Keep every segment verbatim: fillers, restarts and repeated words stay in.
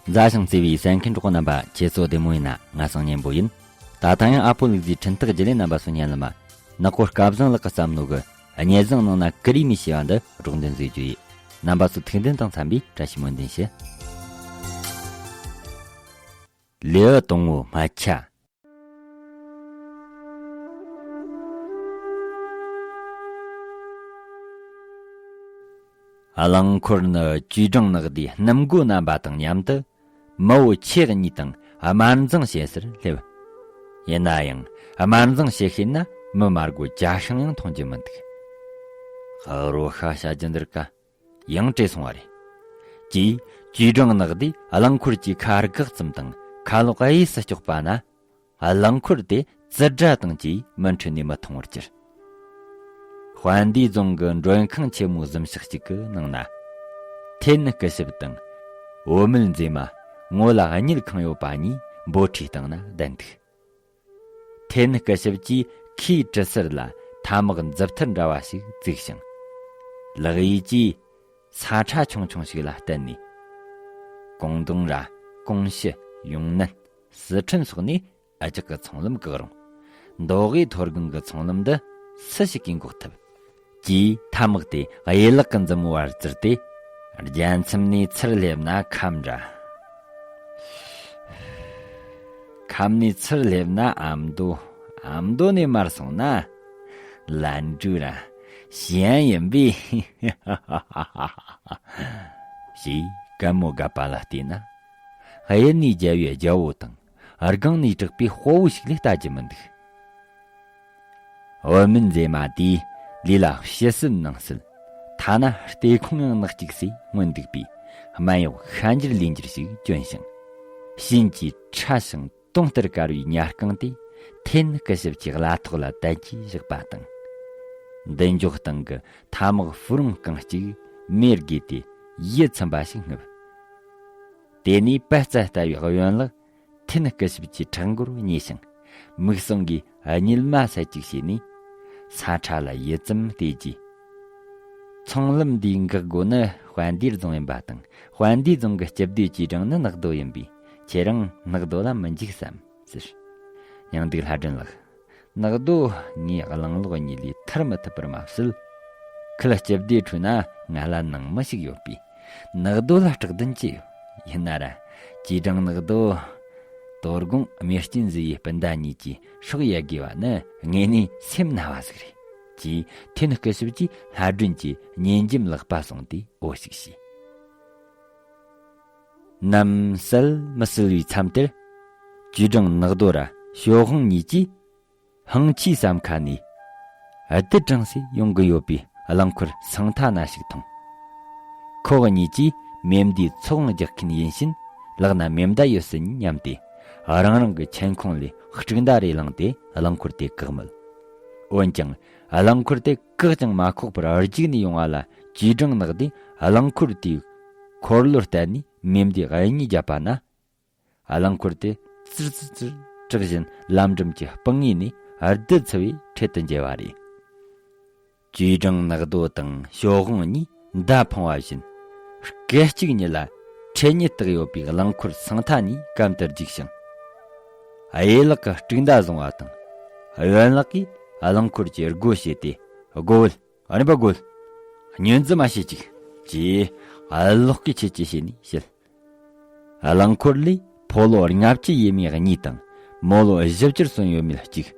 མཛའ་ཞིང་བརྩེ་བའི་གསན་མཁན་གྲོགས་པོ་རྣམ་པ། ཁྱེད་ཚོ་བདེ་མོ་ཡིན་ན། ང་སང་སྙན་པོ་ཡིན། ད་ཐེངས་ཡང་ཨ་ཕོ་ལུག་རྫིའི་འཕྲིན་ཐག་བརྒྱུད་ལས་རྣམ་པ་ཚོ་སྙན་ལ་མ། ནག་པོ་སྐལ་བཟང་ལགས་ཀྱིས་བརྩམས་ནོ་གི་སྙན་བཟང་ནང་ན་ཀུ་རེ་མི་ཞེས་པ་འདི་སྒྲོག་འདོན་མཛད་རྒྱུ་ཡིན། རྣམ་པ་ཚོ་ཐུགས་འདུན་དང་འཚམ་པའི་བཀྲ་ཤིས་སྨོན་འདུན་ཞུ། ལེའུ་དང་པོ། སྨད་ཆ། རླངས་འཁོར་ནི་ཅུས་ཀྲང་ནག་དེའི་སྣུམ་སྒོ་བསྣམས་པ་དང་མཉམ་དུ་མི་བོ་ཁྱེད་གཉིས་དང་དམར་འཛིང་བྱེད་སར་སླེབས། ཡིན་ན་ཡང་དམར་འཛིང་བྱེད་ཤེས་ན་མི་དམར་སྒོ་ཇ་ཤིང་ཡང་འཐུང་རྒྱུ་མི་འདུག་ཧ་རོ་ཤ་བྱ་རྒྱུ་འདིར་ཀ་ཡང་བྲོས་སོང་བ་རེད། ཅེས་ཅུས་ཀྲང་ནག་དེས་རླངས་འཁོར་གྱི་ཁ་སྒག་ཙམ་དང་ཁ་ལོག་གཡས་སུ་གཅོག་པ་ན། རླངས་འཁོར་དེ་ཙི་སྒྲ་དང་བཅས་མུ་མཐུད་ནས་མི་མཐོང་བར་གྱུར། དཔལ་ལྡན་རྫོང་གི་མགྲོན་ཁང་ཆེན་མོ་གཟིམ་ཤག་ཅིག་གི་ནང་ན། ཐེན་སྐུ་ཞབས་དང་། འོད་མིལ་མཛེས་མ། ངོ་ལ་གཉིད་ཁེངས་ཡོད་པ་གཉིས་འབོལ་ཁྲིའི་སྟེང་ན་བསྡད་འདུག་ཐེན་སྐུ་ཞབས་ཀྱིས་ཁོའི་གྲི་སར་ལ་ཐ་མག་མཛུབ་ཐེལ་འདྲ་བ་ཞིག་བཙུགས་ཤིང་། ལག་གཡས་ཀྱིས་ས་ཁྲ་ཆུང་ཆུང་ཞིག་ལ་བསྟན་ནས། ཀོང་ཏུང་ར། ཀོང་ཞི། ཡུང་ནན། སི་ཁྲོན་སོགས་ནས་ཨ་ཅག་གི་ཚོང་ལམ་བཀག་རུང་། མདོ་དབུས་མཐོ་སྒང་གི་ཚོང་ལམ་འདི་སུ་ཞིག་གིས་འགོག་ཐུབ། ཅེས་ཐ་མག་དེ་གཡས་ལག་གི་མཛུབ་མོ་བར་བཙིར་ཏེ། རྒྱལ་མཚམས་ནས་ཚུར་སླེབས་ན་ཁམས་འདྲ། ཁམས་ནས་ཚུར་སླེབས་ན་ཨ་མདོ། ཨ་མདོ་ནས་མར་སོང་ན་ལན་ཀྲུའུ་ར་ཞན་ཡིན་པས། ཞེས་གད་མོ་བགད་པ་ལ་བལྟས་ན། གཡས་ནས་རྒྱལ་བའི་རྒྱལ་པོ་དང་། སྒང་ནས་དྲག་པོའི་དཔའ་བོ་ཞིག་ལས་ལྟ་རྒྱུ་མི་འདུག་འོད་མིན་མཛེས་མ་དེས་ལུས་ལ་ཕྱི་སིལ་ནང་སིལ། ཐ་ན་ལྟས་ཁུང་ཡང་ནག་ཅིག་སེ་མངོན་འདུག་པས། སྨན་གཡོག་ཤ་འགྱུར་ལས་འགྱུར་ཞིག་གྱོན་ཞིང་། བྱིན་གྱིས་ཕྲ་ཞིང་དུང་ལྟར་དཀར་བའི་ཉ་རྐང་དེ་ཐེན་སྐུ་ཞབས་ཀྱི་བརླ་ཐོག་ལ་དལ་གྱིས་བཞག་པ་དང་། མདུན་ཅོག་སྟེང་གི་ཐ་མག་ཕུ་རུང་རྐང་གཅིག་མེར་བགོས་ཏེ་ཡིད་ཚིམ་པ་ཞིག་བསྔུབས། དེ་ནས་པད་རྩ་ལྟ་བུའི་གཡོན་ལག་ཐེན་སྐུ་ཞབས་ཀྱི་ཕྲག་མགོར་བསྙེས་ཤིང་། མིག་ཟུང་གིས་གཉིད་མ་སད་ཅིག་བྱས་ནས། ས་ཁྲ་ལ་ཡིད་ཙམ་བལྟས་རྗེས། ཚོང་ལམ་འདིའི་འགག་སྒོ་ནི་དཔལ་ལྡན་རྫོང་ཡིན་པ་དང་། དཔལ་ལྡན་རྫོང་གི་སྤྱི་བདེ་ཅུས་ཀྲང་ནི་ནག་རྡོ་ཡིན་པས། ཁྱེད་རང་ནག་རྡོ་ལ་མི་འཇིགས་སམ་ཟེར། སྙིང་སྡུག་ལྷ་སྒྲོན་ལགས། ནག་རྡོ་ངའི་གླང་ལོག་གཉིས་ལས་ཐར་མི་ཐུབ་པར་མ་ཟད། ཁུལ་སྤྱི་བདེའི་ཁྲོད་ན་ང་ལ་ནང་མི་ཞིག་ཡོད་པས། ནག་རྡོ་ལ་སྐྲག་དོན་ཅི་ཡོད། ཡིན་ན་ར། ཅུས་ཀྲང་ནག་རྡོ། དོ་དགོང་རྨས་སྐྱོན་བཟོས་པའི་སྤུན་ཟླ་གཉིས་ཀྱི་སྲོག་ཡལ་དགོས་པ་ནི་དངོས་གནས་སེམས་ན་བ་ཟིག་རེད། ཅེས་ཐེན་སྐུ་ཞབས་ཀྱིས་ལྷ་སྒྲོན་གྱི་ཉེ་འཇམ་ལག་པ་བཟུང་སྟེ་འོ་ཞིག་བྱས། ནམ་གསལ་མི་གསལ་བའི་མཚམས་དེར། ཅུས་ཀྲང་ནག་རྡོ་ར་ཞོ་ཧོང་གཉིས་ཀྱིས། ཧང་ཆིའི་ཟམ་ཁ་ནས་རྡུལ་དྲངས་སེ་ཡོང་གི་ཡོད་པའི་རླངས་འཁོར་སང་ཐ་ན་ཞིག་མཐོང་། ཁོ་གཉིས་ཀྱིས་མེ་མདའི་ཚོགས་རྒྱག་མཁན་ཡིན་ཕྱིན། ལག་ན་མེ་མདའ་ཡོད་སྲིད་སྙམ་སྟེ། རང་རང་གི་ཁྱེན་ཁོང་ལས་དཀྲུག་མདའ་རེ་བླངས་ཏེ་རླངས་འཁོར་དེ་བཀག་མོད། འོན་ཀྱང་རླངས་འཁོར་དེ་བཀག་ཀྱང་མ་ཁོག་པར་རྒྱུགས་ནས་ཡོང་བ་ལ། ཅུས་ཀྲང་ནག་དེས་རླངས་འཁོར་དེའི་འཁོར་ལོར་བསྟན་ནས་མེ་མདའི་གཡས་གཉིས་བརྒྱབ་པ་ན། རླངས་འཁོར་དེ་ཙིར་ཙིར་ཙིར་གྲགས་བཞིན་ལམ་འགྲམ་གྱི་སྤང་ངོས་ནས་རྡུལ་འཚུབ་པའི་འཕྲེད་དུ་འགྱེལ་བ་རེད། ཅུས་ཀྲང་ནག་རྡོ་དང་ཞོ་ཧོང་གཉིས་མདའ་འཕངས་པ་བཞིན། སྐད་ཅིག་ཉིད་ལ་འཕྲེད་ཉིད་བཏགས་ཡོད་པའི་རླངས་འཁོར་སང་ཐ་ནས་གམ་དུ་རྒྱུགས་ཤིང་། གཡས་ལག་གི་དཀྲུག་མདའ་བཟུང་བ་དང་། གཡོན་ལག་གིས་རླངས་འཁོར་གྱི་སྒོ་ཕྱེ་སྟེ། སྒོ་བུད། རིམ་པ་སྒོ་བུད། བསྙོན་འཛུལ་མ་བྱེད་ཅིག་ཅེས་གློག་གི་ཆེད་ཀྱི་བྱས་ནས་བཤད། རླངས་འཁོར་ལས་ཕོ་ལོ་ལྔ་བཅུ་ཡས་མས་གཉིས་དང་མོ་ལོ་བཞི་བཅུར་སོན་ཡོད་མེད་གཅིག་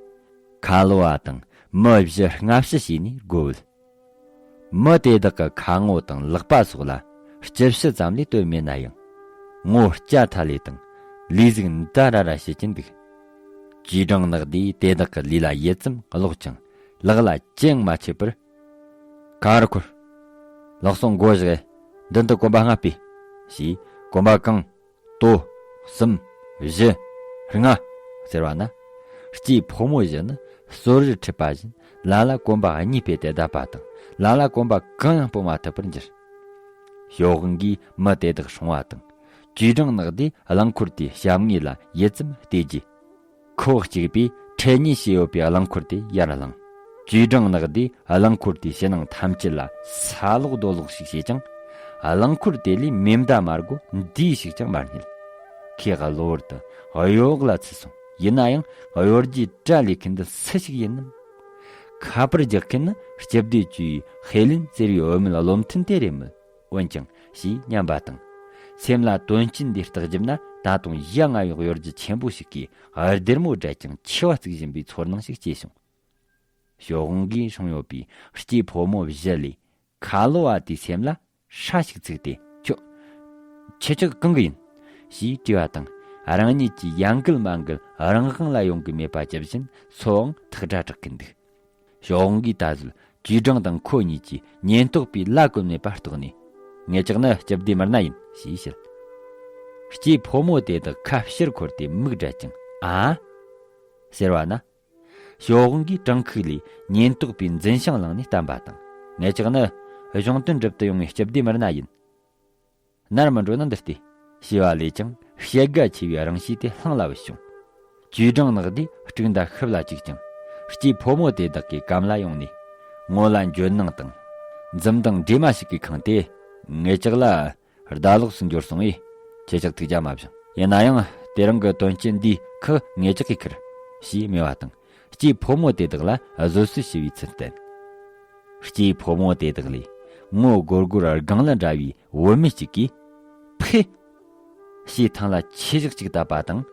ཁ་ལོ་བ་དང་མི་བཞི་ལྔ་བཅུ་བྱས་ནས་སྒོ་བུད། མི་དེ་དག་གི་ཁ་ངོ་དང་ལག་པ་སོགས་ལ་སྤྱི་ཕྱི་ཙམ་ལས་སྟོན་མེད་ན་ཡང་། ངོ་སྐྱ་ཐ་ལེ་དང་ལུས་ཟུག་མདའ་ར་ར་བྱེད་ཀྱིན་འདུག་ཅུས་ཀྲང་ནག་དེས་དེ་དག་གི་ལུས་ལ་ཡིད་ཙམ་ཀློག་ཀྱང་ལག་ལ་ཅི་ཡང་མ་མཆིས་པར། ཁ་ར་འཁོར། ལག་ཟུང་སྒོ་བཞག་མདུན་དུ་གོམ་པ་ལྔ་སྤོས། ཞེས་གོམ་པ་གང་། དོ། གསུམ། བཞི། ལྔ། ཟེར་བ་ན། སྐྱེས་ཕོ་མོ་བཞི་ནི་གསོ་རིག་ཁྲིད་པ་བཞིན་ལ་ལ་གོམ་པ་གཉིས་སྤོས་ཏེ་བསྡད་པ་དང་། ལ་ལ་གོམ་པ་གང་ཡང་སྤོ་མ་ཐུབ་པར་འགྱུར། ཞོ་ཧོང་གིས་མི་དེ་དག་སྲུང་བ་དང་། ཅུས་ཀྲང་ནག་དེས་རླངས་འཁོར་དེའི་ཞབས་ངོས་ལ་ཡིད་ཙམ་བལྟས་རྗེས། ཁོ་གཅིག་པས་འཕྲེད་ཉིད་བྱས་ཡོད་པའི་རླངས་འཁོར་དེ་ཡར་བསླངས། ཅུས་ཀྲང་ནག་དེས་རླངས་འཁོར་དེའི་ཕྱི་ནང་ཐམས་ཅད་ལ་ས་སློག་རྡོ་སློག་ཞིག་བྱས་ཀྱང་། རླངས་འཁོར་དེ་ལས་མེ་མདའ་མ་སྒོ་འདིའི་ཞིག་ཀྱང་མ་རྙེད། ཁོས་གློ་བུར་དུ་གཡོ་འོག་ལ་ཚུད་སོང་། ཡིན་ན་ཡང་གཡོ་སྒྱུའི་གྲལ་ལས་མཁན་འདི་སུ་ཞིག་ཡིན་ནམ། ཁ་པར་རྒྱག་མཁན་ནི་སྤྱི་བདེ་ཅུའུ་ཧེ་ལིན་ཟེར་བའི་བུད་མེད་བློ་མཐུན་དེ་རེད་མོད། འོན་ཀྱང་ཞེས་སྙམ་པ་དང་། སེམས་ལ་དོན་རྐྱེན་འདི་བརྟག་བརྒྱབ་ན་ད་དུང་ཡ་ང་བའི་གཡོ་སྒྱུ་ཆེན་པོ་ཞིག་གིས་སྡེར་མོ་སྦྲད་ཅིང་མཆེ་བ་གཙིགས་བཞིན་པའི་ཚོར་སྣང་ཞིག་སྐྱེས་བྱུང་། ཞའོ་ཧུང་གིས་སྲུང་ཡོད་པའི་སྐྱེས་ཕོ་མོ་བཞི་ལས་ཁ་ལོ་བ་དེའི་སེམས་ལ་ཧྲ་ཞིག་ཚིག་སྟེ། ཁྱོད། ཁྱེད་ཅག་གང་གི་ཡིན། ཞེས་དྲིས་པ་དང་། རང་ཉིད་ཀྱིས་ཡ་འགུལ་མ་འགུལ་རང་དབང་ལ་ཡོང་གི་མེད་པ་ཇི་བཞིན་སོ་འང་ཐག་སྒྲ་གྲགས་ཀྱིན་འདུག། ཞའོ་ཧུང་གིས་ད་གཟོད་ཅུས་ཀྲང་དང་ཁོ་གཉིས་ཀྱི་ཉེན་རྟོག་པས་གླ་གོན་མེད་པར་རྟོགས་ནས། ངེད་ཅག་ནི་སྤྱི་བདེ་མི་སྣ་ཡིན་ཞེས་བཤད། སྐྱེས་ཕོ་མོ་དེ་དག་ཁ་ཕྱིར་འཁོར་ཏེ་མིག་བགྲད་ཅིང་ཨ། ཟེར་བ་ན། ཞའོ་ཧུང་གིས་ཀྲང་ཁུག་ལས་ཉེན་རྟོག་པའི་འཛིན་བྱང་བླངས་ནས་བསྟན་པ་དང་། ངེད་ཅག་ནི་གཞུང་དོན་སྒྲུབ་ཏུ་ཡོང་བའི་སྤྱི་བདེ་མི་སྣ་ཡིན། ནར་མི་འགྲོ་ན་འདིར་ལྟོས། ཞེས་པ་ལས་ཀྱང་བཤད་དགའ་ཆེ་བའི་རང་གཤིས་དེ་ལྷང་ལ་བུད་བྱུང་། ཅུས་ཀྲང་ནག་དེ་དཀྲུག་མདའ་ཤུབས་ལ་བཅུག་ཅིང་། སྐྱེས་ཕོ་མོ་དེ་དག་གི་གམ་ལ་ཡོང་ནས། ངོ་ལ་འཇོན་སྣང་དང་། འཛུམ་མདངས་སྒྲོལ་མ་ཞིག་གིས་ཁེངས་ཏེ། ངེད་ཅག་ལ་ཟླ་ལོགས་སུ་འབྱོར་སོང་བས། ཁྱེད་ཅག་ཐུགས་རྒྱལ་མ་བཞེངས། ཡིན་ན་ཡང་དེ་རིང་གི་དོན་རྐྱེན་འདིའི་ཁག་ངེད་ཅག་གིས་འཁུར། ཞེས་སྨྲས་པ་དང་། སྐྱེས་ཕོ་མོ་དེ་དག་ལ་བཟོད་གསོལ་ཞུ་བའི་ཚུལ་བསྟན། སྐྱེས་ཕོ་མོ་དེ་དག་ལས་ངོ་སྒོར་སྒོར་སྒང་ལ་འདྲ་བའི་བུད་མེད་ཅིག་གིས། ཕེ། ཞེས་ཐང་ལ་ཆེ་ཞག་ཅིག་བཏབ་པ་དང་།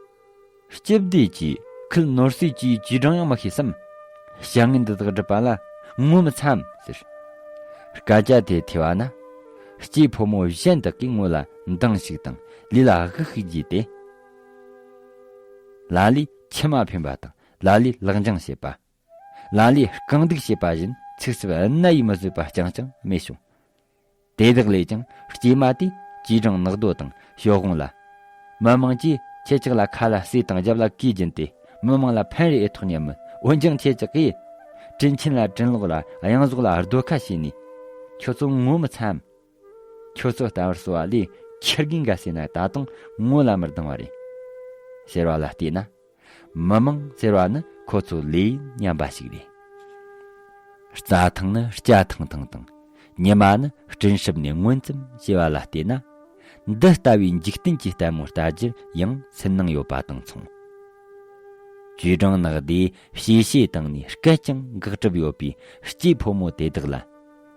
སྤྱི་བདེ་ཅུའུ་ཁུལ་ནོར་སྲིད་ཅུའུ་ཅུས་ཀྲང་ཡང་མི་ཤེས་སམ། བྱ་ངན་འདི་དག་སྒྲུབ་པ་ལ་ངོ་མི་ཚ་འམ་ཟེར། སྐད་ཆ་དེ་ཐོས་པ་ན། སྐྱེས་ཕོ་མོ་གཞན་དག་གིས་ངོ་ལ་མདངས་ཤིག་དང་ལུས་ལ་དབུགས་ཤིག་བརྗེས་ཏེ། ལ་ལས་མཆི་མ་འཕེན་པ་དང་ལ་ལས་ལག་འགྱིང་བྱེད་པ། ལ་ལས་རྐང་སྡིགས་བྱེད་པ་བཞིན་ཚིག་རྩུབ་རྣ་ཡིས་མི་བཟོད་པ་རྐྱང་རྐྱང་སྨྲས་བྱུང་། དེ་དག་ལས་ཀྱང་སྐྱེས་མ་དེས་ཅུས་ཀྲང་ནག་རྡོ་དང་ཞའོ་ཧུང་ལ། མི་མང་གིས་ཁྱེད་ཅག་ལ་ཁ་ལ་ཟས་དང་རྒྱབ་ལ་གོས་སྦྱིན་ཏེ་མི་མང་ལ་ཕན་རེ་ཨེ་ཐོགས་སྙམ་མོད། འོན་ཀྱང་ཁྱེད་ཅག་གིས་དྲིན་ཆེན་ལ་དྲིན་ལོག་ལ་གཡང་ཟོག་ལ་རྡོ་ཁ་བྱས་ནས། ཁྱོད་ཚོ་ངོ་མི་ཚའམ། ཁྱོད་ཚོ་ལྟ་བུར་གསོ་བ་ལས་ཁྱི་རྒན་འགའ་ཟེར་ན་ད་དུང་ངོ་ལ་མི་སྡང་བ་རེད། ཟེར་བ་ལ་བལྟས་ན། མི་མང་ཟེར་བ་ནི་ཁོ་ཚོ་ལས་ཉམས་པ་ཞིག་རེད། རྩྭ་ཐང་ནི་སྐྱ་ཐང་ཐང་དང་། ཉི་མ་ནི་སྤྲིན་ཧྲིབ་ནས་མངོན་ཙམ་ཞེས་པ་ལ་བལྟས་ན། འདི་ལྟ་བུའི་འཇིག་རྟེན་གྱི་ལྟད་མོ་ལྟ་རྒྱུར་ཡང་སུན་སྣང་ཡོད་པ་དང་མཚུངས། ཅུས་ཀྲང་ནག་དེས་ཞེ་ཞེ་བཏང་ནས་སྐད་ཀྱང་འགག་གྲབས་ཡོད་པའི་སྐྱེས་ཕོ་མོ་དེ་དག་ལ།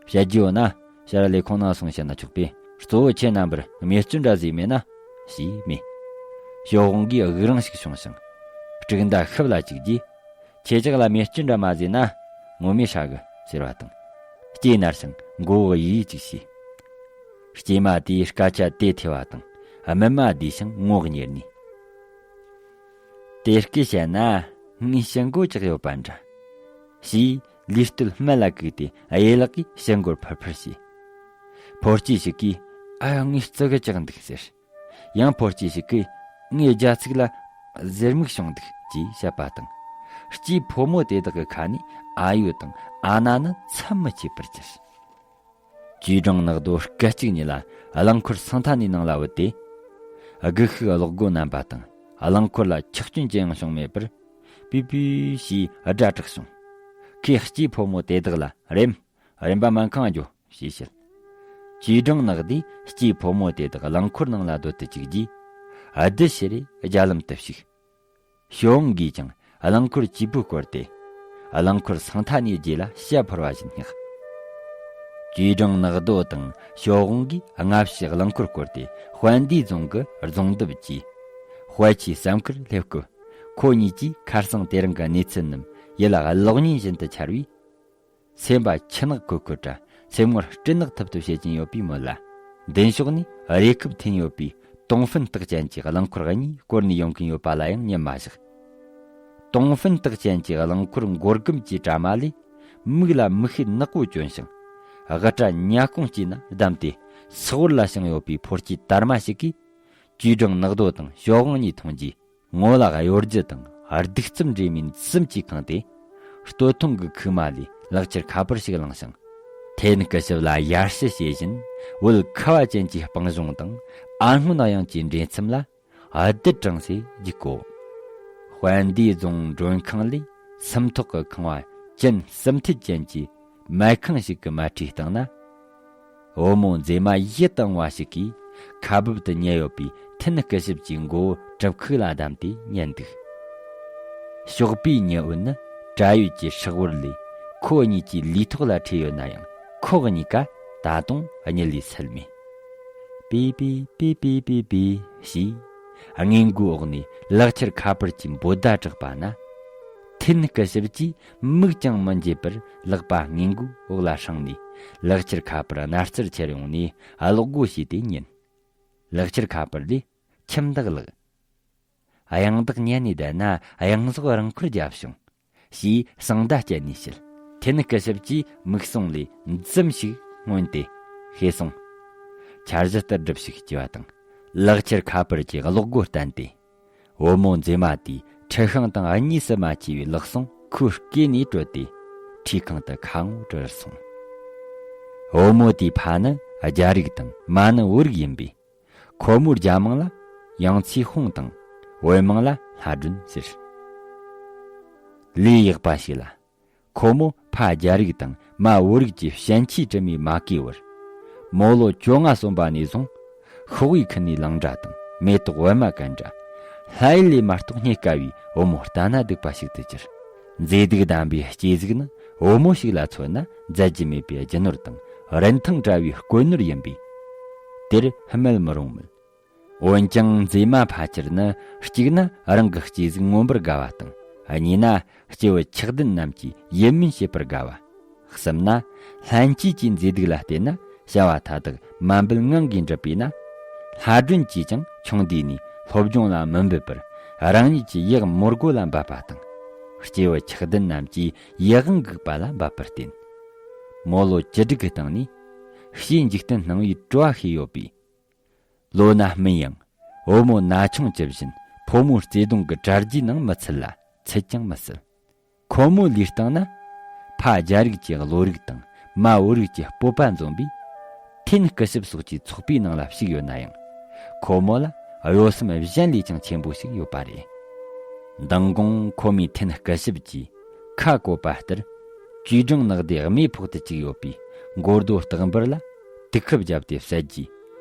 བཤད་རྒྱུ་ཡོད་ན་ཕྱི་ར་ལས་ཁོང་ནང་སོང་བཤད་ན་ཆོག་པས། གཙོ་བོ་ཁྱེད་རྣམ་པར་རྨས་སྐྱོན་འདྲ་བཟོས་མེད་ན། ཞེས་སྨྲས། ཞའོ་ཧུང་གིས་དབུགས་རིང་ཞིག་བྱུང་ཞིང་། དཀྲུག་མདའ་ཤུབས་ལ་བཅུག་རྗེས། ཁྱེད་ཅག་ལ་རྨས་སྐྱོན་འདྲ་མ་བཟོས་ན་ངོ་མས་ཧྲ་གི་ཟེར་བ་དང་། ལྕེ་ནར་ཞིང་མགོ་བོ་གཡས་གཡས་ཅིག་བྱས། སྐྱེས་མ་དེས་སྐད་ཆ་དེ་ཐོས་པ་དང་སྨིན་མ་བསྡུས་ཤིང་ངོ་གཉེར་ནས། དེ་སྐད་བཤད་ན་ངའི་ཕྱི་མགོ་ཅག་ཡོད་པ་འདྲ། ཞེས་ལུས་སྟོད་སྨད་ལ་བཀུག་སྟེ་གཡས་ལག་གིས་ཕྱི་མགོར་ཕུར་ཕུར་བྱས། ཕོ་སྐྱེས་ཤིག་གིས་ཨ་ངའི་རྩི་གུ་ཅག་འདུག་ཟེར། ཡང་ཕོ་སྐྱེས་ཤིག་གིས་ངའི་རྒྱ་ཚིགས་ལ་གཟེར་མིག་བྱུང་འདུག་ཅེས་བཤད་པ་དང་། སྐྱེས་ཕོ་མོ་དེ་དག་གི་ཁ་ནས་ཨ་ཡོ་དང་ཨ་ན་ནི་མཚམས་མི་ཆད་པར་གྱུར། ཅུས་ཀྲང་ནག་རྡོ་སྐད་ཅིག་ཉིད་ལ་རླངས་འཁོར་སང་ཐ་ནའི་ནང་ལ་བུད་དེ། སྒུལ་ཤུགས་གློག་སྒོ་བསྣམས་པ་དང་རླངས་འཁོར་ལ་ཆག་སྐྱོན་ཅི་ཡང་བྱུང་མེད་པར། པི་པི་ཞེས་སྒྲ་གྲགས་བྱུང་། ཁོས་སྐྱེས་ཕོ་མོ་དེ་དག་ལ་རེམ། རིམ་པ་སྨན་ཁང་འགྱོ་ཞེས་བཤད། ཅུས་ཀྲང་ནག་དེས་སྐྱེས་ཕོ་མོ་དེ་དག་རླངས་འཁོར་ནང་ལ་སྡོད་དུ་བཅུག་རྗེས། བདུད་ཕྱིར་རྒྱ་ལམ་དུ་ཞུགས། ཞའོ་ཧུང་གིས་ཀྱང་རླངས་འཁོར་གཅིག་པུ་བསྐོར་ཏེ། རླངས་འཁོར་སང་ཐ་ནའི་རྗེས་ལ་ཤ་འཕུར་བ་བཞིན་བསྙེགས། ཅུས་ཀྲང་ནག་རྡོ་དང་ཞའོ་ཧུང་གིས་སྔ་ཕྱི་རླངས་འཁོར་བསྐོར་ཏེ་ཧོན་ཏི་རྫོང་གི་རྫོང་བདག་གིས། ཧོ་ཆི་བསམ་ཁུར་སླེབས་སྐབས། ཁོ་གཉིས་ཀྱིས་ཁ་སང་དེ་རིང་གི་གནས་ཚུལ་རྣམས་ཡིད་ལ་གློག་བརྙན་བཞིན་དུ་འཆར་བས། སེམས་པ་ཆུ་ནག་ཁོལ་ཁོལ་ར་སེམས་ངོར་སྤྲིན་ནག་ཐིབས་ཐིབས་བྱེད་ཀྱིན་ཡོད་པའི་མོད་ལ། མདུན་ཕྱོགས་ནས་རེ་ཁུབ་འཐེན་ཡོད་པའི་ཏོང་ཧྥིན་སྟག་ཅན་གྱི་རླངས་འཁོར་གཉིས་བསྐོར་ནས་ཡོང་གིན་ཡོད་པ་ལ་ཡང་ཉན་མ་བཞག། ཏོང་ཧྥིན་སྟག་ཅན་གྱི་རླངས་འཁོར་མགོ་སྒམ་གྱི་དྲ་མ་ལས། མིག་ལ་མིག་ཤེལ་ནག་པོ་གྱོན་ཞིང་། དབུ་སྐྲ་ཉ་གོང་སྐྱེས་ན་བསྡམས་ཏེ་སོག་བར་ལ་བཞེངས་ཡོད་པའི་ཕོ་སྐྱེས་དར་མ་ཞིག་གིས། ཅུས་ཀྲང་ནག་རྡོ་དང་ཞའོ་ཧུང་གཉིས་མཐོང་རྗེས། ངོ་ལ་གཡོ་སྒྱུ་དང་སྡིག་རྩུབ་འདྲེས་མའི་འཛུམ་གྱིས་གང་སྟེ། སྟོད་ཐུང་གི་ཁུག་མ་ལས་ལག་ཆར་ཁ་པར་ཞིག་བླངས་ཤིང་། འཐེན་གྱི་ཞབས་ལ་ཡར་ཞུ་བྱེད་བཞིན། བོད་ཁ་བ་ཅན་གྱི་སྤང་གཞུང་དང་ཨ་སྔོན་གཡང་གྱི་འདྲེས་མཚམས་ལ་རྡུལ་དྲངས་སེ་རྒྱུག་གོ། ཧོན་ཏི་རྫོང་མགྲོན་ཁང་ལས་སུམ་ཐོག་གི་ཁང་བ་ཅན་གསུམ་ཐེར་ཅན་གྱི་མལ་ཁང་ཞིག་གི་མལ་ཁྲིའི་སྟེང་ན། བུ་མོ་མཛེས་མ་ཡིད་དུ་འོང་བ་ཞིག་གིས་ཁ་སྦུབ་ཏུ་ཉལ་ཡོད་པའི་ ཐན་སྐུ་ཞབས་ཀྱི་མགོ་བོ་གྲུབ་ཁུག་ལ་བསྡམས་ཏེ་ཉལ་འདུག་ཞོགས་པའི་ཉི་འོད་ནི་བྲག་ཡོལ་གྱི་སྲེག་བུར་ལས་ཁོ་གཉིས་ཀྱི་ལུས་ཐོག་ལ་འཕྲོས་ཡོད་ན་ཡང་ཁོ་གཉིས་ཀ་ད་དུང་གཉིད་ལས་སད་མེད། པི་པི་པི་པི་པི་པི་ཞེས་སྔས་མགོའི་འོག་ནས་ལག་ཁྱེར་ཁ་པར་གྱི་འབོད་བརྡ་བསྒྲགས་པ་ན། ཐན་སྐུ་ཞབས་ཀྱིས་མིག་ཀྱང་མི་འབྱེད་པར་ལག་པ་སྔས་མགོའི་འོག་ལ་བསྲིངས་ནས་ལག་ཁྱེར་ཁ་པར་གནར་རྩེར་ཁྱེར་ཡོང་ནས་ཀློག་སྒོ་ཕྱེས་ཏེ་ཉན། ལག་ཁྱེར་ཁ་པར་ལས་ཁྱིམ་བདག་ལགས། གཡང་བདག་ཉལ་ནས་བསྡད་ན་གཡང་ཟོག་རང་འཁོར་རྒྱབ་བྱུང་། ཞེས་གསང་བརྡ་སྤྲད་ནས་བཤད། ཐན་སྐུ་ཞབས་ཀྱིས་མིག་ཟུང་ལས་འཛུམ་ཞིག་མངོན་ཏེ་ཤེས་སོང་། འཆར་གཞི་ལྟར་སྒྲུབས་ཤིག་ཅེས་པ་དང་། ལག་ཁྱེར་ཁ་པར་གྱི་གློག་སྒོ་བསྟན་ཏེ། བུ་མོ་མཛེས་མ་དེའི་འཁྲི་ཤིང་དང་གཉིས་སུ་མ་ཕྱེ་བའི་ལག་ཟུང་ཁོའི་སྐེ་ནས་བྲོས་ཏེ་ཁྲིས་ཁང་དུ་ཁ་ངོ་བྲོས་སོང་། བུ་མོ་དེའི་ཕ་ནི་རྒྱ་རིགས་དང་མ་ནི་བོད་རིགས་ཡིན་པས། ཁོ་མོའི་རྒྱ་མིང་ལ་ཡང་ཚེ་ཧུང་དང་བོད་མིང་ལ་ལྷ་སྒྲོན་ཟེར། ལས་ཡག་པ་ཞིག་ལ། ཁོ་མོ་ཕ་རྒྱ་རིགས་དང་མ་བོད་རིགས་ཀྱི་ཞན་ཆའི་དྲི་མས་མ་གོས་བར། མོ་ལོ་བཅོ་ལྔ་སོན་པ་ནས་བཟུང་། ཤོག་བུའི་ཁུ་ནས་ལང་འདྲ་དང་མེ་ཏོག་པད་མ་གན་འདྲ། ལྷ་ཡུལ་ལས་མ་གཏོགས་རྙེད་དཀའ་བའི་བུ་མོ་ལྟ་ན་སྡུག་པ་ཞིག་ཏུ་གྱུར། མཛེས་སྡུག་ལྡན་པའི་སྐྱེ་གཟུགས་ནི་བུ་མོ་ཞིག་ལ་མཚོན་ན་རྫས་ཀྱི་མེད་པའི་རྒྱུ་ནོར་དང་རིན་ཐང་བྲལ་བའི་བཀོད་ནོར་ཡིན་པས། དེར་སྨད་མི་རུང་མོད། འོན་ཀྱང་མཛེས་མ་ཕལ་ཆེར་ནི་གཅིག་ན་རང་གི་སྐྱེ་གཟུགས་མངོན་པར་དགའ་བ་དང་། གཉིས་ན་སྐྱེ་བོ་ཆགས་ལྡན་རྣམས་ཀྱིས་ཡིད་སྨོན་བྱེད་པར་དགའ་བ། གསུམ་ན་ལྷན་སྐྱེས་ཀྱི་མཛེས་སྡུག་ལ་བལྟས་ན་བྱ་བ་མཐའ་དག་མ་འབུལ་ངང་གིས་འགྲུབ་པས་ན། ལྷ་སྒྲོན་གྱིས་ཀྱང་ཆུང་དུས་ནས་སློབ་སྦྱོང་ལ་མི་འབད་པར་རང་ཉིད་ཀྱི་ཡག་མོ་སྒོ་ལ་འབབ་པ་དང་། སྐྱེ་བོ་ཆགས་ལྡན་རྣམས་ཀྱིས་ཡིད་དབང་འགུག་པ་ལ་འབབ་པར་བརྟེན། མོ་ལོ་བཅུ་དྲུག་གི་སྟེང་ནས་ཕྱིའི་འཇིག་རྟེན་སྣང་བའི་སྤྲོ་བ་ཤེས་ཡོད་པས། ལོ་ན་སྨིན་ཡང་བུ་མོ་ན་ཆུང་ཇི་བཞིན་ཕོ་མོའི་བརྩེ་གདུང་གི་དྲ་རྒྱའི་ནང་མི་ཚུད་ལ་ཚུད་ཀྱང་མི་སྲིད། ཁོ་མོའི་ལུས་སྟེང་ན་ཕ་རྒྱ་རིགས་ཀྱི་བློ་རིག་དང་མ་བོད་རིགས་ཀྱི་སྤོབས་པ་འཛོམས་པས། ཐན་སྐུ་ཞབས་སོགས་ཀྱི་ཚོགས་པའི་ནང་ལ་ཞུགས་ཡོད་ན་ཡང་། ཁོ་མོ་ལ་གཡོ་སེམས་གཞན་ལས་ཀྱང་ཆེན་པོ་ཞིག་ཡོད་པ་རེད། མདང་དགོང་ཁོ་མོས་ཐན་སྐུ་ཞབས་ཀྱིས་ཁ་བཀོད་པ་ལྟར། བཅུའི་སྒྲུང་ནག་དེ་རྨས་ཕོག་ཏུ་བཅུག་ཡོད་པའི་མགོ་རྡོ་ལྟག་འབུར་ལ་དུས་ཁབ་བརྒྱབ་སྟེ་བསལ་རྗེས།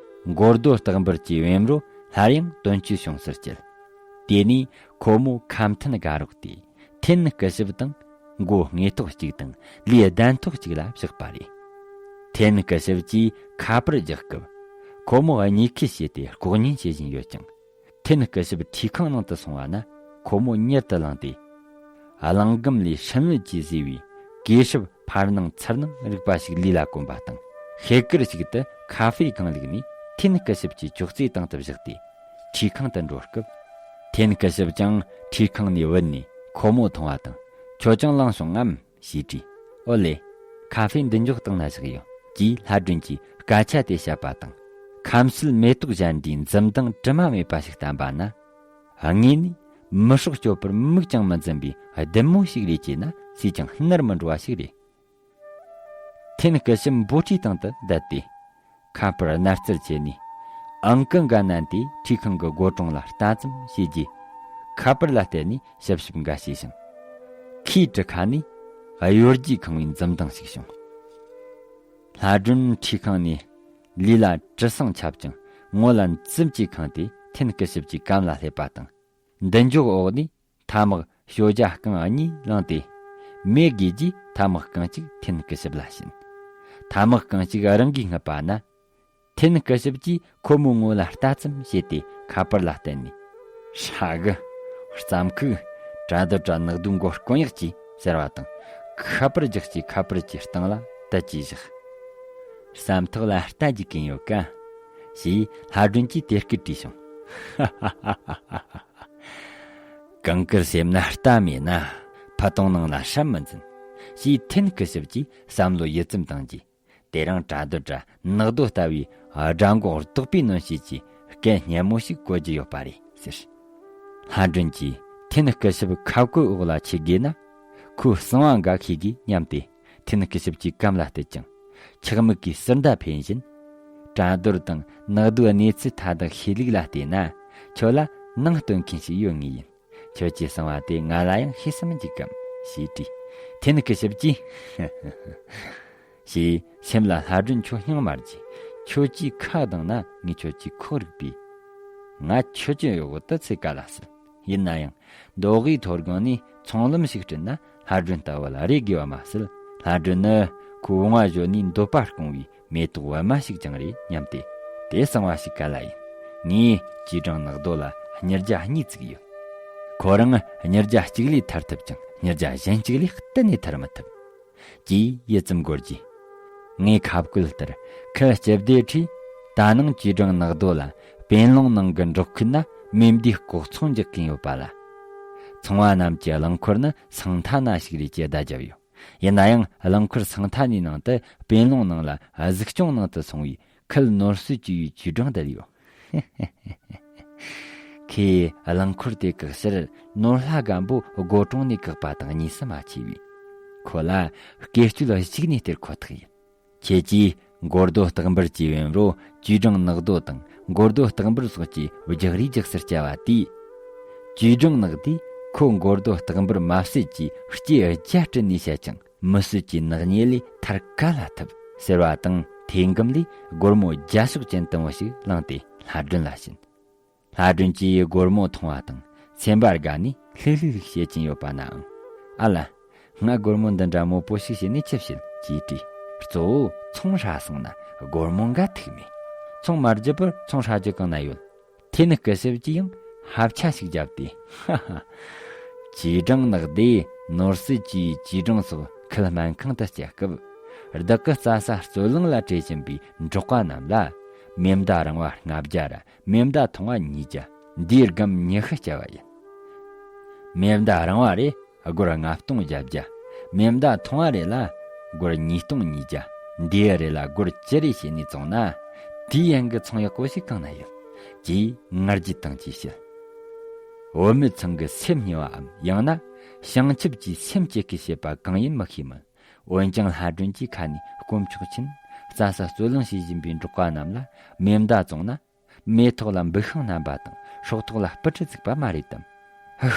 མགོ་རྡོ་ལྟག་འབུར་གྱི་བེམ་རོ་སླར་ཡང་དོན་སྤྱོད་བྱུང་སར་བསྐྱལ། དེ་ནས་ཁོ་མོ་ཁ་མཐུན་དགའ་རོགས་ཏེ་ཐན་སྐུ་ཞབས་དང་མགོ་སྔས་ཐོག་གཅིག་དང་ལུས་གདན་ཐོག་གཅིག་ལ་བཞག་པ་རེད། ཐན་སྐུ་ཞབས་ཀྱིས་ཁ་པར་རྒྱག་སྐབས། ཁོ་མོ་གཉིད་ཁུག་བྱས་ཏེ་ལྐོག་ཉན་བྱེད་བཞིན་ཡོད་ཀྱང་། ཐན་སྐུ་ཞབས་ཁྲིས་ཁང་ནང་དུ་སོང་བ་ན་ཁོ་མོ་མྱུར་དུ་ལངས་ཏེ། གླང་སྒམ་ལས་སྲིན་བལ་གྱིས་བཟོས་པའི་གོས་སྲབ་འཕར་སྣང་ཚུར་སྣང་རིག་པ་ཞིག་ལུས་ལ་གོན་པ་དང་། ཤེལ་དཀར་ཞིག་ཏུ་ཁ་ཧྥེ་གང་བླུགས་ནས་ཐན་སྐུ་ཞབས་ཀྱི་ཅོག་ཙེའི་སྟེང་དུ་བཞག་སྟེ་ཁྲིས་ཁང་དུ་འགྲོ་སྐབས། ཐན་སྐུ་ཞབས་ཀྱང་ཁྲིས་ཁང་ནས་བུད་ནས་ཁོ་མོ་མཐོང་བ་དང་། ཁྱོད་ཀྱང་ལངས་བྱུང་ངམ། ཞེས་དྲིས། ཨོ་ལེ། ཁ་ཧྥེ་མདུན་ཅོག་སྟེང་ན་བཞག་ཡོད། ཅེས་ལྷ་སྒྲོན་གྱིས་སྐད་ཆ་དེ་བཤད་པ་དང་། ཁམས་སུལ་མེ་ཏོག་གཞན་འདྲའི་འཛུམ་མདངས་དྲི་མ་མེད་པ་ཞིག་བསྟན་པ་ན། དངོས་ནས་མི་སྲོག་གཅོད་པར་མིག་ཀྱང་མི་འཛུམ་པའི་ལྡུམ་མོ་ཞིག་རེད་ཅེ་ན་སུས་ཀྱང་ནར་མི་འགྲོ་བ་ཞིག་རེད། ཐེན་སྐུ་ཞབས་འབོལ་ཁྲིའི་སྟེང་དུ་བསྡད་དེ། ཁ་པར་གནར་རྩེར་ཁྱེར་ནས། ཨང་ཀི་འགའ་མནན་ཏེ་ཁྲིས་ཁང་གི་སྒོ་དྲུང་ལ་ལྟ་ཙམ་བྱས་རྗེས། ཁ་པར་ལ་བལྟས་ནས་ཞིབ་ཞིབ་འགའ་བྱས་ཤིང་། ཁོའི་གྲུ་ཁ་ནས་གཡོ་སྒྱུས་ཁེངས་པའི་འཛུམ་མདངས་ཤིག་བྱུང་། ལྷ་སྒྲོན་ཁྲིས་ཁང་ནས་ལུས་ལ་གྲི་གསེང་ཆབ་ཅིང་ངོ་ལ་འཛུམ་གྱིས་ཁེངས་ཏེ་ཐེན་སྐུ་ཞབས་ཀྱི་གམ་ལ་སླེབས་པ་དང་། མདུན་ཅོག་འོག་ནས་ཐ་མག་ཞོ་རྒྱ་རྐང་གཉིས་བླངས་ཏེ། མེ་དགོས་རྗེས་ཐ་མག་རྐང་གཅིག་ཐེན་སྐུ་ཞབས་ལ་བྱིན། ཐ་མག་རྐང་གཅིག་རང་གིས་བསྔུབས་པ་ན། ཐེན་སྐུ་ཞབས་ཀྱིས་ཁོ་མོའི་ངོ་ལ་ལྟ་ཙམ་བྱས་ཏེ་ཁ་པར་ལ་བསྟན་ནས། ཧྲ་གི། རྩམ་ཁུག། དྲ་འདུལ་དྲ་ནག་དུ་མགོ་སྐོན་ཡག་གྱིས་ཟེར་བ་དང་། ཁ་པར་རྒྱག་རྗེས་ཁ་པར་གྱི་སྟེང་ལ་དལ་གྱིས་བཞག་བསམ་ཐག་ལ་རྟ་རྒྱུག་གིན་ཡོད་ཀ། ཞེས་ལྷ་སྒྲོན་གྱིས་དེ་སྐད་དྲིས་བྱུང་། གང་གི་སེམས་ན་རྟ་མེད་ན་ཕ་དུང་ནང་ལ་སྲན་མི་འཛིན། ཞེས་ཐེན་སྐུ་ཞབས་ཀྱིས་བསམ་བློ་ཡིད་ཙམ་བཏང་རྗེས། དེ་རིང་དྲ་འདུལ་དྲ་ནག་རྡོ་ལྟ་བུའི་སྦྲ་འགོག་རྟོག་པའི་གནོན་ཤེད་ཀྱིས་སྐད་སྙན་མོ་ཞིག་གོ་རྒྱུ་ཡོད་པ་རེད་ཟེར། ལྷ་སྒྲོན་གྱིས་ཐེན་སྐུ་ཞབས་ཁ་བཀོད་འོག་ལ་ཆས་དགོས་ན། ཁོའི་གསང་བ་འགའ་ཤེས་དགོས་སྙམ་སྟེ། ཐེན་སྐུ་ཞབས་ཀྱི་གམ་ལ་བལྟས་ཀྱང་། ཆག་མིག་གིས་ཟུར་མདའ་འཕེན་བཞིན། དྲ་འདུལ་དང་ནག་རྡོའི་གནས་ཚུལ་མཐའ་དག་ཤེས་ལུགས་ལ་བལྟས་ན། ཁྱོད་ལ་ནང་སྟོན་མཁན་ཞིག་ཡོད་ངེས་ཡིན། ཁྱོད་ཀྱི་གསང་བ་དེ་ང་ལ་ཡང་ཤེས་སམ་འཇིག་གམ། ཞེས་དྲིས། ཐེན་སྐུ་ཞབས་ཀྱིས། ཞེས་སེམས་ལ། ལྷ་སྒྲོན་ཁྱོད་སྙིང་མ་རྗེ། ཁྱོད་ཀྱིས་ཁ་གདངས་ན་ངས་ཁྱོད་ཀྱི་ཁོག་རིག་པས། ང་ཆོས་ཅན་ཡོད་གོ་དུ་ཚེ་ག་ལ་སྲིད། ཡིན་ན་ཡང་། མདོ་དབུས་མཐོ་སྒང་ནས་ཚོང་ལམ་ཞིག་བསྐྲུན་ན་ལྷ་སྒྲོན་ལྟ་བུ་ལ་རེ་དགོས་པ་མ་ཟད། ལྷ་སྒྲོན་ནི་ཁོའི་བུང་བ་གཞོན་ནུའི་འདོད་པ་སྐོང་བའི་མེ་ཏོག་པད་མ་ཞིག་ཀྱང་རེད་སྙམ་སྟེ། དེ་གསང་བ་ཞིག་ག་ལ་ཡིན། ངས་ཅུས་ཀྲང་ནག་རྡོ་ལ་གཉེར་རྒྱ་གཉིས་བཙུགས་ཡོད། ཁོ་རང་གཉེར་རྒྱ་གཅིག་ལས་ཐར་ཐུབ་ཀྱང་གཉེར་རྒྱ་གཞན་གཅིག་ལས་གཏན་ནས་ཐར་མི་ཐུབ། ཅེས་ཡིད་ཙམ་དགོད་རྒྱུས། ངའི་ཁ་བཀོད་ལྟར་ཁུལ་སྤྱི་བདེ་ཁྲིས་ད་ནངས་ཅུས་ཀྲང་ནག་རྡོ་ལ་པན་ལུང་ནང་གི་འབྲོག་ཁུལ་ན་མེ་མདའི་ལྐོག་ཚོང་རྒྱག་གིན་ཡོད་པ་ལ། ཚོང་བ་རྣམས་ཀྱི་རླངས་འཁོར་ནི་སང་ཐ་ན་ཞིག་རེད་ཅེས་བརྡ་བརྒྱབ་ཡོད། ཡིན་ན་ཡང་རླངས་འཁོར་སང་ཐ་ནའི་ནང་དུ་པན་ལུང་ནང་ལ་གཟིགས་སྐྱོང་ནང་དུ་སོང་བའི་ཁུལ་ནོར་སྲིད་ཅུས་ཡི་ཅུས་ཀྲང་བསྡད་ཡོད། ཁོས་རླངས་འཁོར་དེ་བཀག་ཕྱིར་ནོར་ལྷ་སྒམ་པོ་སྒོ་དྲུང་ནས་བཀག་པ་དང་གཉིས་སུ་མ་མཆིས་པས། ཁོ་ལ་སྐེ་སྤྱོད་གཞུག་ནས་སྟེར་ཁོ་ཐག་ཡིན། ཁྱེད་ཀྱིས་མགོ་རྡོ་ལྟག་འབུར་གྱི་བེམ་རོ་ཅུས་ཀྲང་ནག་རྡོ་དང་མགོ་རྡོ་ལྟག་འབུར་སོགས་ཀྱི་རྒྱག་རེས་རྒྱག་སར་བྱ་བ་དེས། ཅུས་ཀྲང་ནག་དེས་ཁོ་མགོ་རྡོ་ལྟག་འབུར་མ་བསད་ཀྱི་ལྕེ་བརྒྱ་དཀྲིས་ནས་བཤད་ཀྱང་། མི་གསོད་ཀྱི་ནག་ཉེས་ལས་ཐར་ག་ལ་ཐུབ་ཟེར་བ་དང་ཐོས་སྒམ་ལས་སྒོར་མོ་བརྒྱ་ཤོག་ཅན་དུམ་བུ་ཞིག་བླངས་ཏེ་ལྷ་སྒྲོན་ལ་བྱིན། ལྷ་སྒྲོན་གྱིས་སྒོར་མོ་མཐོང་བ་དང་སེམས་པ་དགའ་ནས་ལྷིག་ལྷིག་ལྷིག་བྱེད་ཀྱིན་ཡོད་པ་ནའང་། ཨ་ལ། ང་སྒོར་མོ་འདི་འདྲ་མོད་པོ་ཞིག་བྱིན་ནས་ཅི་བྱེད་ཅེས་དྲིས། གཙོ་བོ་ཚོང་ཧྲ་སོང་ན་སྒོར་མོ་འགའ་ཐུག་མེད། ཚོང་མ་རྒྱག་པར་ཚོང་ཧྲ་རྒྱུ་གང་ན་ཡོད། ཐེ་ནི་སྐུ་ཞབས་ཀྱིས་ཡང་ཧབ་ཆ་ཞིག་བརྒྱབ་སྟེ། ཧ་ཧ། ཅུས་ཀྲང་ནག་དེས་ནོར་སྲིད་ཅུས་ཀྱི་ཅུས་ཀྲང་སོགས་ཁུལ་སྨན་ཁང་དུ་བསྐྱལ་སྐབས། བདག་གི་རྩྭ་ས་རྩོད་གླེང་ལ་བྲེལ་བཞིན་པའི་འབྲོག་པ་རྣམས་ལ། མེ་མདའ་རིང་བ་ལྔ་བརྒྱ་ར་མེ་མདའ་ཐུང་བ་ཉིས་བརྒྱ། འདིའི་སྒམ་ཉི་ཤུ་བསྐྱལ་བ་ཡིན། མེ་མདའ་རིང་བ་རེ་སྒོར་ལྔ་སྟོང་བརྒྱད་བརྒྱ། མེ་མདའ་ཐུང་བ་རེ་ལ་སྒོར་ཉིས་སྟོང་ཉིས་བརྒྱ། འདིའི་རེ་ལ་སྒོར་བཅུ་རེ་བྱས་ནས་བཙོངས་ན། དེའི་ཡན་གྱི་ཚོང་ཡག་པོ་ཞིག་གང་ན་ཡོད། ཅེས་ངར་རྒྱུད་དང་བཅས་བཤད། བུད་མེད་ཚང་གི་སེམས་ཉེ་བའམ་ཡང་ན་བྱང་ཆུབ་ཀྱི་སེམས་བསྐྱེད་ཀྱི་བྱེད་པ་གང་ཡིན་མི་ཤེས་མོད། འོན་ཀྱང་ལྷ་སྒྲོན་གྱི་ཁ་ནས་དཀོན་མཆོག་མཁྱེན། རྩྭ་ས་རྩོད་གླེང་བྱེད་བཞིན་པའི་འབྲོག་པ་རྣམས་ལ་མེ་མདའ་བཙོངས་ན། མེ་ཐོག་ལ་འབུ་ཤིང་བསྣམས་པ་དང་སྲོག་ཐོག་ལ་སྤུ་གྲི་བཙུགས་པ་མ་རེད་དམ། ཧུ།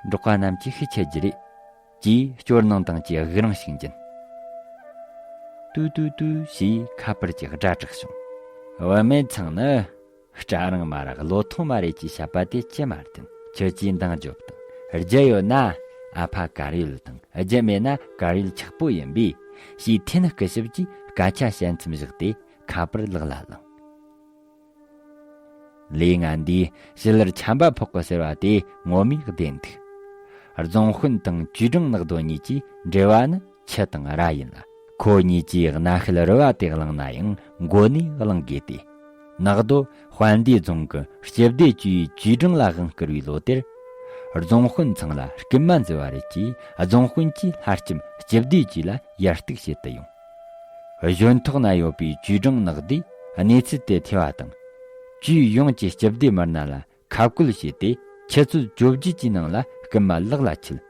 འབྲོག་པ་རྣམས་ཀྱིས་ཤེས་ཆེ་རྒྱུ་རེད། ཅེས་སྐྱོར་སྣང་དང་བཅས་དབུགས་རིང་ཞིག་འབྱིན། ཏུ་ཏུ་ཏུ་ཞེས་ཁ་པར་གྱི་སྒྲ་གྲགས་བྱུང་། བུད་མེད་ཚང་ནི་སྐྲ་རིང་མ་རེད་ལོ་ཐོ་མ་རེད་ཅེས་བཤད་པ་དེ་ཅི་མ་བརྟེན། ཁྱོད་ཀྱིས་འདང་རྒྱོབ་དང་། རྒྱུ་ཡོད་ན་ཨ་ཕ་གར་ཡོད་དང་རྒྱུ་མེད་ན་གར་ཡོད་ཆག་པོ་ཡིན་པས། ཞེས་ཐེ་ནི་སྐུ་ཞབས་ཀྱིས་སྐད་ཆ་བཤད་མཚམས་བཞག་སྟེ་ཁ་པར་ལག་ལ་བླངས། ལས་ང་འདིས་ཞི་ལར་ཆམ་པ་ཕོག་གི་ཟེར་བ་དེ་ངོ་མས་བདེན་འདུག་རྫོང་དཔོན་དང་ཅུས་ཀྲང་ནག་རྡོ་གཉིས་ཀྱི་འབྲེལ་བ་ནི་ཆུ་དང་ར་ཡིན་ལ། ཁོ་གཉིས་ཀྱིས་རྣ་ཤེལ་རུ་བ་དེ་བླངས་ན་ཡང་མགོ་ནས་བླང་དགོས་ཏེ། ནག་རྡོ་དཔལ་ལྡན་རྫོང་གི་སྤྱི་བདེ་ཅུས་ཀྱི་ཅུས་ཀྲང་ལ་དབང་བསྐུར་བའི་ལོ་དེར། རྫོང་དཔོན་ཚང་ལ་རྐུན་མ་འཛུལ་བ་རེད་ཅེས་རྫོང་དཔོན་གྱིས་ལྷ་ལྕམ་སྤྱི་བདེ་ཅུས་ལ་ཡར་གཏུག་བྱེད་དུ་ཡོང་། གཞོན་ཐོག་ན་ཡོད་པའི་ཅུས་ཀྲང་ནག་དེས་གནས་ཚུལ་དེ་ཐོས་པ་དང་། ཅུས་ཡོངས་ཀྱི་སྤྱི་བདེ་མི་སྣ་ལ་ཁ་བསྐོལ་བྱས་ཏེ་ཆུ་ཚོད་བཅོ་བརྒྱད་ཀྱི་ནང་ལ་རྐུན་མ་ལག་ལ་ཁྱེར།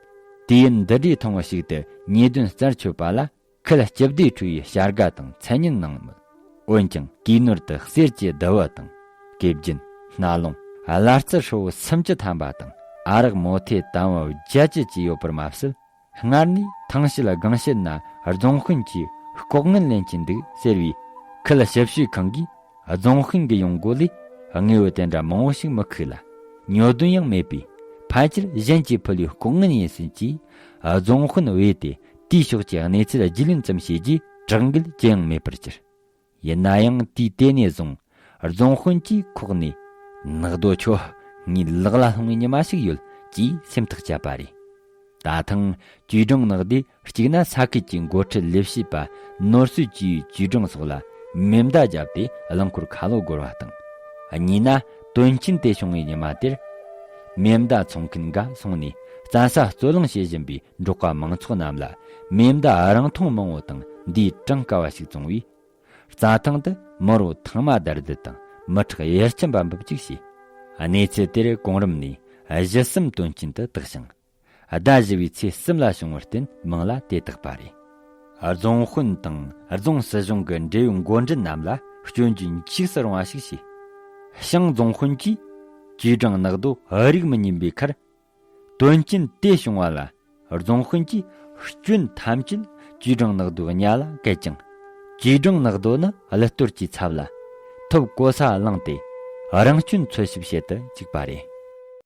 དུས་ཡུན་འདི་འདྲའི་ཐུང་བ་ཞིག་ཏུ་ཉེས་དོན་རྩད་ཆོད་པ་ལ་ཁུལ་སྤྱི་བདེ་ཁྲུའུ་ཡི་བྱ་དགའ་དང་མཚན་སྙན་གནང་མོད། འོན་ཀྱང་གུས་ནོར་དུ་གསེར་གྱི་ལྡུ་བ་དང་། སྐེ་རྒྱན། སྣ་ལོང་། བླ་རྩི་ཧྲིལ་བོ་སུམ་ཅུ་ཐམ་པ་དང་ཨ་རག་མོ་ཐེ་དམ་བུ་བརྒྱད་ཅུ་བཅས་ཡོད་པར་མ་ཟད། སྔར་ནས་ཐང་ཤེད་སྒང་ཤེད་ན་རྫོང་དཔོན་གྱིས་ལྐོག་རྔན་ལེན་གྱིན་འདུག་ཟེར་བའི་ཁུལ་ཞིབ་དཔྱོད་ཁང་གིས་རྫོང་དཔོན་གྱི་ཡོང་སྒོ་ལས་དངོས་པོ་དེ་འདྲ་མང་བོ་ཞིག་མི་ཁུག་ལ། ཉོ་དོན་ཡང་མེད་པས་ཕལ་ཆེར་གཞན་གྱིས་ཕུལ་བའི་ལྐོག་རྔན་ཡིན་སྲིད་ཅེས་རྫོང་དཔོན་བོས་ཏེ་དེའི་ཕྱོགས་ཀྱི་གནས་ཚུལ་རྒྱུས་ལོན་ཙམ་བྱས་རྗེས་དྲག་འགུལ་ཅི་ཡང་མེད་པར་གྱུར། ཡིན་ན་ཡང་དུས་དེ་ནས་བཟུང་རྫོང་དཔོན་གྱིས་ཁོག་ནས་ནག་རྡོ་ཁྱོད་ངའི་ལག་ལ་ལྷུང་བའི་ཉི་མ་ཞིག་ཡོད་ཅེས་སེམས་ཐག་བཅད་པ་རེད། ད་ཐེངས་ཅུས་ཀྲང་ནག་དེས་གཅིག་ན་ས་ཁུལ་གྱི་འགོ་ཁྲིད་ལས་བྱེད་པ་ནོར་སྲིད་ཅུས་ཀྱི་ཅུས་ཀྲང་སོགས་ལ་མེ་མདའ་བརྒྱབ་སྟེ་རླངས་འཁོར་ཁ་ལོ་བསྒོར་བ་དང་། གཉིས་ན་དོན་རྐྱེན་དེ་བྱུང་བའི་ཉི་མ་དེར། མེ་མདའ་འཚོང་མཁན་འགའ་སོང་ནས་རྩྭ་ས་རྩོད་གླེང་བྱེད་བཞིན་པའི་འབྲོག་པ་མང་ཚོགས་རྣམས་ལ་མེ་མདའ་རིང་ཐུང་མང་བོ་དང་འདིའི་གྲངས་ཀ་བ་ཞིག་བཙོང་བས། རྩྭ་ཐང་དུ་མི་རོ་ཐང་མ་དར་སྡུད་དང་མི་ཁྲག་ཡར་ཁྱིམ་པ་འབུབ་ཅིག་བྱས། གནས་ཚུལ་དེར་གོང་རིམ་ནས་གཞི་གསུམ་དོན་རྐྱེན་དུ་བཏགས་ཤིང་། ཟླ་བཞི་བའི་ཚེས་གསུམ་ལ་བྱུང་བར་བརྟེན་མིང་ལ་དེ་བཏགས་པ་རེད། རྫོང་དཔོན་དང་རྫོང་སྲིད་གཞུང་གི་འབྲེལ་ཡོད་འགོ་འདྲེན་རྣམས་ལ་སྐྱོན་བརྗོད་འཇིགས་སུ་རུང་བ་ཞིག་བྱས། ཞང་རྫོང་དཔོན་གྱིས་ཅུས་ཀྲང་ནག་རྡོ་རིགས་མི་ཉན་པའི་ཁར། དོན་རྐྱེན་དེ་བྱུང་བ་ལ་རྫོང་དཔོན་གྱིས་སྐྱོན་ཐམས་ཅད་ཅུས་ཀྲང་ནག་རྡོའི་གཉའ་ལ་བཀལ་ཅིང་། ཅུས་ཀྲང་ནག་རྡོ་ནི་གླུད་གཏོར་གྱི་ཚབ་ལ་ཐོབ་གོ་ས་བླངས་ཏེ་ རང་སྐྱོན་འཚོལ་ཞིབ་བྱེད་དུ་བཅུག་པ་རེད།